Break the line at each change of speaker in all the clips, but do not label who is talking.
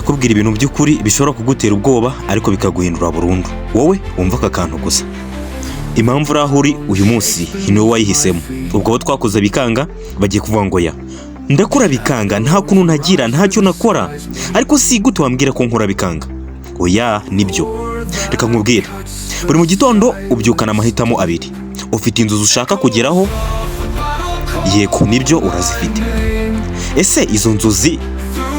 Ndakubwira ibintu by'ukuri bishobora kugutera ubwoba ariko bikaguhindura burundu. Wowe wumva aka kantu gusa. Impamvu uri aho uri uyu munsi ni wowe wayihisemo. Ubwo abo twakoze bikanga bagiye kuvuga ngo ya ndakora bikanga, nta kuntu ntagira, ntacyo nakora. Ariko si gute wambwira ko nkora bikanga? Oya, nibyo. Reka nkubwire, buri mu gitondo ubyukana amahitamo abiri. Ufite inzozi ushaka kugeraho? Yego, nibyo, urazifite. Ese izo nzozi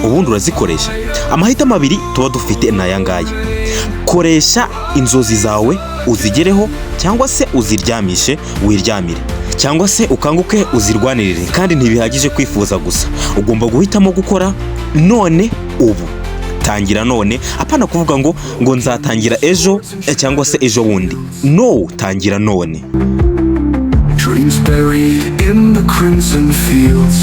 ubundi urazikoresha? Amahitamo abiri tuba dufite ni aya ngaya: koresha inzozi zawe uzigereho, cyangwa se uziryamishe wiryamire, cyangwa se ukanguke uzirwanirire. Kandi ntibihagije kwifuza gusa, ugomba guhitamo gukora none ubu. Tangira none, apana kuvuga ngo nzatangira ejo cyangwa se ejo bundi. No, tangira none.
Dreams buried in the crimson fields.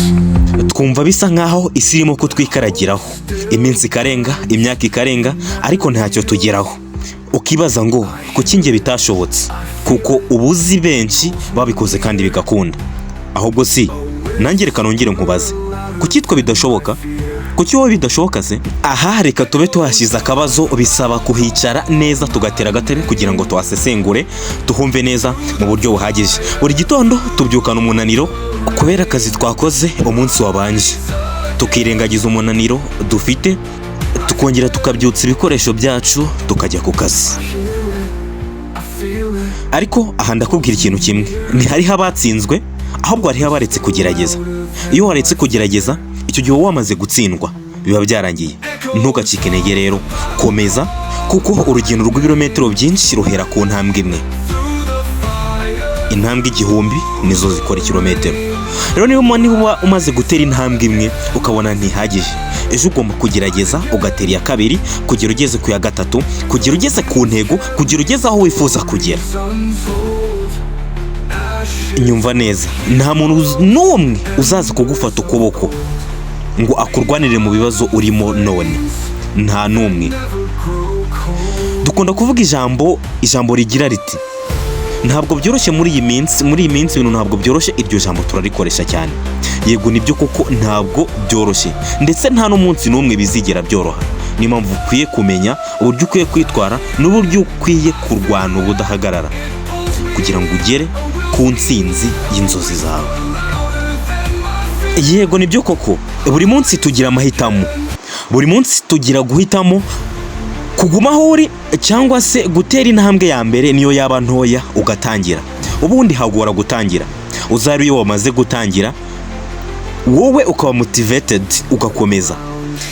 Twumva bisa nkaho isi irimo kutwikaragiraho, iminsi ikarenga, imyaka ikarenga, ariko ntacyo tugeraho. Ukibaza ngo kuki njye bitashobotse, kuko ubuzi benshi babikoze kandi bigakunda? Ahubwo si nanjye, reka nongere nkubaze: kuki twe bidashoboka? Kuki wowe bidashoboka se? Aha reka tube tuhashyize akabazo. Bisaba kuhicara neza, tugatera agatebe kugira ngo tuhasesengure, tuhumve neza mu buryo buhagije. Buri gitondo tubyukana umunaniro kubera akazi twakoze umunsi wabanje, tukirengagiza umunaniro dufite, tukongera tukabyutsa ibikoresho byacu, tukajya ku kazi. Ariko aha ndakubwira ikintu kimwe: ntihariho abatsinzwe, ahubwo hariho abaretse kugerageza. Iyo waretse kugerageza, icyo gihe uba wamaze gutsindwa, biba byarangiye. Ntugacike intege rero, komeza, kuko urugendo rw'ibirometero byinshi ruhera ku ntambwe imwe. Intambwe 1000 nizo zikora ikirometero. Rero niba umaze gutera intambwe imwe ukabona ntihagije, ejo ugomba kugerageza ugatera iya kabiri, kugera ugeze ku ya gatatu, kugera ugeze ku ntego, kugera ugeze aho wifuza kugera. Nyumva neza, nta muntu n'umwe uzaza kugufata ukuboko ngo akurwanire mu bibazo urimo none, nta n'umwe. Dukunda kuvuga ijambo rigira riti: "Ntabwo byoroshye muri iyi minsi, muri iyi minsi ibintu ntabwo byoroshye." Iryo jambo turarikoresha cyane. Yego, nibyo koko, ntabwo byoroshye, ndetse nta n'umunsi n'umwe bizigera byoroha. Niyo mpamvu ukwiye kumenya uburyo ukwiye kwitwara n'uburyo ukwiye kurwana ubudahagarara kugira ngo ugere ku ntsinzi y'inzozi zawe. Yego, nibyo koko, buri munsi tugira amahitamo, buri munsi tugira guhitamo kuguma aho uri cyangwa se gutera intambwe ya mbere, niyo yaba ntoya, ugatangira. Ubundi hagora gutangira. Uzari iyo wamaze gutangira wowe ukaba motivated, ugakomeza,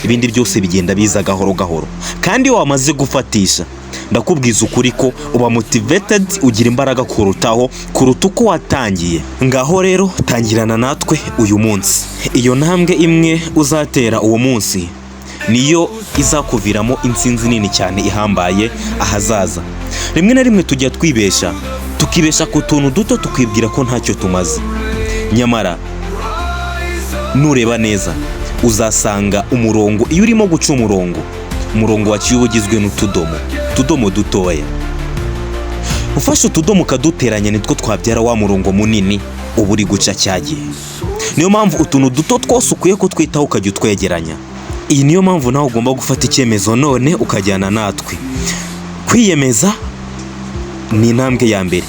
ibindi byose bigenda biza gahoro gahoro. Kandi iyo wamaze gufatisha, ndakubwiza ukuri ko uba motivated, ugira imbaraga kurutaho, kuruta uko watangiye. Ngaho rero tangirana natwe uyu munsi. Iyo ntambwe imwe uzatera uwo munsi niyo izakuviramo intsinzi nini cyane ihambaye ahazaza. Rimwe na rimwe tujya twibesha, tukibesha ku tuntu duto, tukibwira ko ntacyo tumaze. Nyamara nureba neza uzasanga umurongo, iyo urimo guca umurongo, umurongo waciye uba ugizwe n'utudomo, utudomo dutoya. Ufashe utudomo ukaduteranya, nitwo twabyara wa murongo munini uba uri guca cya gihe. Niyo mpamvu utuntu duto twose ukwiye kutwitaho, ukajya utwegeranya. Iyi niyo mpamvu nawe ugomba gufata icyemezo none ukajyana natwe. Kwiyemeza ni intambwe ya mbere,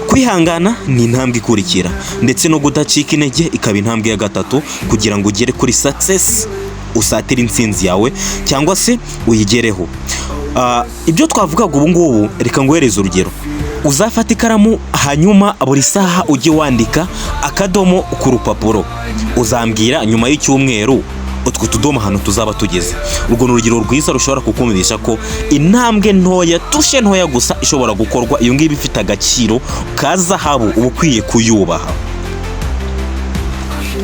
kwihangana ni intambwe ikurikira, ndetse no kudacika intege ikaba intambwe ya gatatu, kugira ngo ugere kuri success, usatire intsinzi yawe cyangwa se uyigereho. Ibyo twavugaga ubu ngubu, reka nguhereze urugero. Uzafata ikaramu, hanyuma buri saha ujye wandika akadomo ku rupapuro. Uzambwira nyuma y'icyumweru utwo tudomo ahantu tuzaba tugeze. Urwo ni urugero rwiza rushobora kukumvisha ko intambwe ntoya, touche ntoya gusa ishobora gukorwa, iyo ngiyo ifite agaciro ka zahabu, uba ukwiye kuyubaha.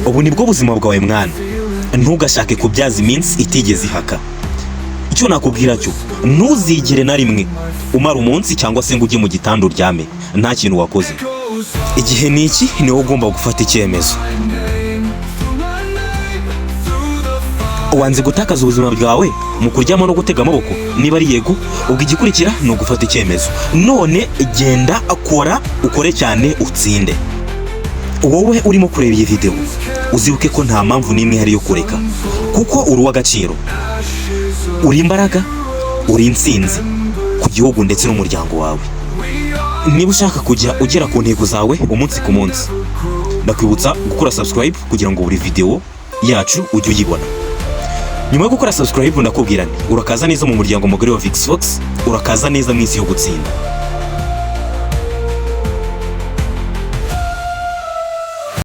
Ubu nibwo buzima bwawe mwana, ntugashake kubyaza iminsi itigeze ihaka. Icyo nakubwira cyo, ntuzigere na rimwe umara umunsi cyangwa se ngo ujye mu gitanda uryame nta kintu wakoze. Igihe ni iki, niwo ugomba gufata icyemezo. Wanze gutakaza ubuzima bwawe mu kuryama no gutega amaboko? Niba ari yego, ubwo igikurikira ni ugufata icyemezo none. Genda, akora, ukore cyane, utsinde. Wowe urimo kureba iyi videwo, uzibuke ko nta mpamvu n'imwe ihari yo kureka, kuko uri uw'agaciro. Uri imbaraga, uri intsinzi ku gihugu ndetse n'umuryango wawe. Niba ushaka kujya ugera ku ntego zawe umunsi ku munsi, ndakwibutsa gukora subscribe kugira ngo buri video yacu ujye uyibona. Nyuma yo gukora subscribe, ndakubwira nti urakaza neza mu muryango mugari wa Vix Fox, urakaza neza mu isi yo gutsinda.